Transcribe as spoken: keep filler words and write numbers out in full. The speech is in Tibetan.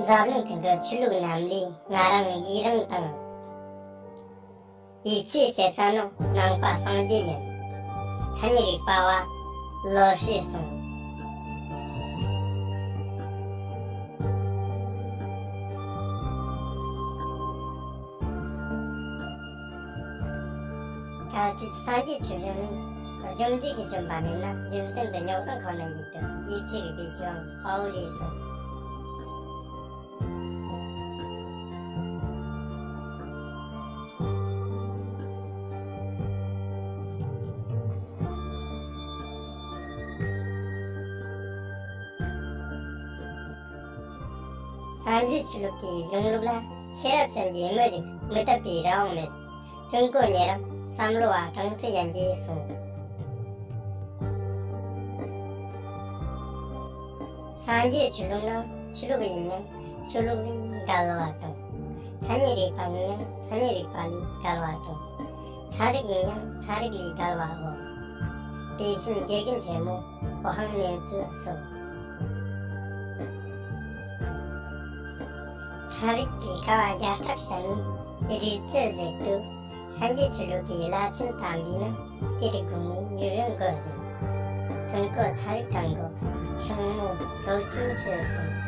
འཛམ་གླིང་སྟེང་གི་ཆོས་ལུགས་རྣམས་ལས་ང་རང་ཡི་རངས་དང་ཡིད་ཆེས་བྱེད་ས་ནི་ནང་པ་སངས་རྒྱས་ཡིན། མཚན་ཉིད་རིག་པ་བ་ལོ་ཤས་གསུངས། གལ་ཏེ་སངས་རྒྱས་ཆོས་བཞིན་ནི། སྒྲུབ་འབྲས་ཀྱི་བྱོན་པ་མེད་ན། རྗེ་བཙུན་དུ་རྙོག་ཟིང་ཁོ་ན་འཇུག་ཏུ། ཡེ་ཤེས་རིག་པའི་ཆོས་དབང་དཔའ་བོ་ལས་གསུངས། སངས་རྒྱས་ཆོས་ལུགས་ཀྱི་གཞུང་ལུགས་ལ། ཤེས་རབ་ཅན་གྱི་མི་ཞིག་མི་དད་པའི་རང་དབང་མེད། ཀྲུང་གོ་ཉེ་རབས་བསམ་བློ་བ་ཀྲང་ཙི་ཡན་གྱིས་གསུངས། སངས་རྒྱས་ཆོས་ལུགས་ནི་ཆོས་ལུགས་ཡིན་ཡང་ཆོས་ལུགས་ལས་བརྒལ་བ་དང་། མཚན་ཉིད་རིག་པ་ཡིན་ཡང་མཚན་ཉིད་རིག་པ་ལས་བརྒལ་བ་དང་། ཚན་རིག་ཡིན་ཡང་ཚན་རིག་ལས་བརྒལ་བའོ། པཎ་ཆེན་དགེ་རྒན་ཆེན་མོ་ཝང་ནན་ཙུའུ་གསུངས། ཚན་རིག་པས་དཀའ་བ་བརྒྱ་ཕྲག་བཤད་ནས་རིག་རྩལ་མཛད་དུས། སངས་རྒྱས་ཆོས་ལུགས་ཀྱི་བླ་ཆེན་དམ་པས་ནི་དེར་དགོངས་ནས་ཡུན་རིང་འགོར་ཟིན། ཀྲུང་གོ་ཚན་རིག་ཁང་གི་ཤོང་མོ་ཀྲོའུ་ཅིན་ཧྲི་གསུངས།